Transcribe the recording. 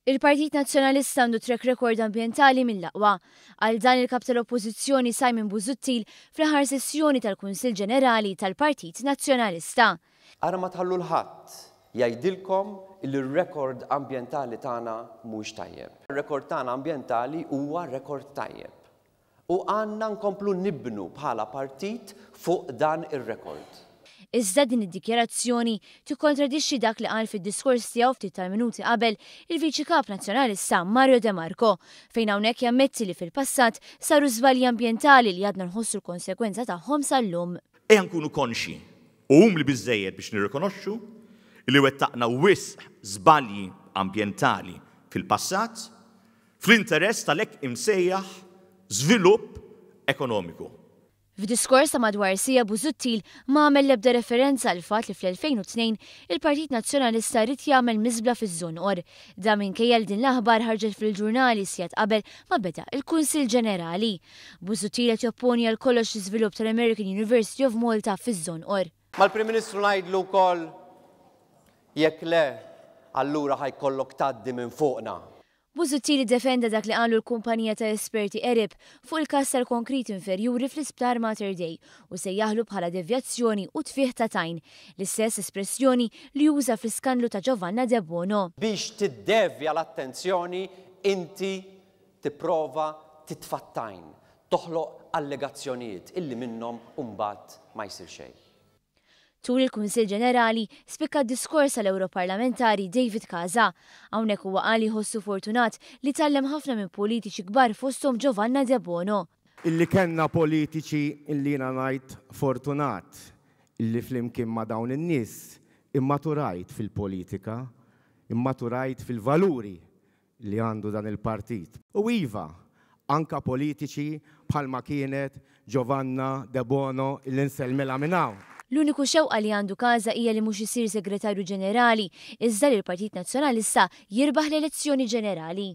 Il-Partit Nazzjonalista għandu track record ambjentali mill-aqwa. Qal dan il-Kap tal-Oppożizzjoni Simon Busuttil fl-aħħar sessjoni tal-Kunsill Ġenerali tal-Partit Nazzjonalista. Ara ma tħallu 'l ħadd jgħidilkom li r-rekord ambjentali tagħna mhuwiex tajjeb. Ir-rekord tagħna ambjentali huwa rekord tajjeb. U għandna nkomplu nibnu bħala partit fuq dan ir-rekord. Iżda din id-dikjarazzjoni tikkontradixxi dak li qal fid-diskors tiegħu ftit tal-minuti qabel il-Viċi Kap Nazzjonalista Mario De Marco, fejn hawnhekk jammetti li fil-passat saru żbalji ambjentali li għadna nħossu l-konsegwenza tagħhom sal-lum. Ejja nkunu konxji u umli biżżejjed biex nirrikonoxxu li wettaqna wisq żbalji ambjentali fil-passat fl-interess tal-hekk imsejjaħ żvilupp ekonomiku. F'diskors ta' madwar siegħa Busuttil ma għamel l-ebda referenza għall-fatt li fl-2002 il-Partit Nazzjonalista ried jagħmel miżbla fiż-Żonqor. Dan minkejja li din l-aħbar ħarġet fil-ġurnali sigħat qabel ma beda l-Kunsill Ġenerali. Busuttil qed jopponi għal kollox l-iżvilupp tal-American University of Malta fiż-Żonqor. Mal-Prim Ministru ngħidlu wkoll jekk le allura ħa jkollok tgħaddi minn fuqna. Busuttil iddefenda dak li qalu l-kumpanija ta' esperti ERIP fuq il-każ tal-konkrit inferjuri fl-Isptar Mater Dei u sejjaħlu bħala devjazzjoni u tfigħ ta' tajn, l-istess espressjoni li uża fl-iskandlu ta' Giovanna Debono. Biex tiddevja l-attenzjoni inti tipprova titfa' t-tajn, toħloq allegazzjonijiet illi minnhom imbagħad ma jsir xejn. Tul il-Kunsill Ġenerali, spikka d-diskors tal-Ewroparlamentari David Casa. Hawnhekk huwa qal li jħossu fortunat li tgħallem ħafna minn politiċi kbar fosthom Giovanna Debono. Illi kellna politiċi illi jiena ngħid fortunat illi flimkien ma' dawn in-nies immaturajt fil-politika, immaturajt fil-valuri li għandu dan il-partit. U iva, anka politiċi bħalma kienet Giovanna Debono illi nsellmilha minn hawn. L-uniku xewqa li għandu Casa hija li mhux isir Segretarju Ġenerali, iżda li l-Partit Nazzjonalista jirbaħ l-elezzjoni ġenerali.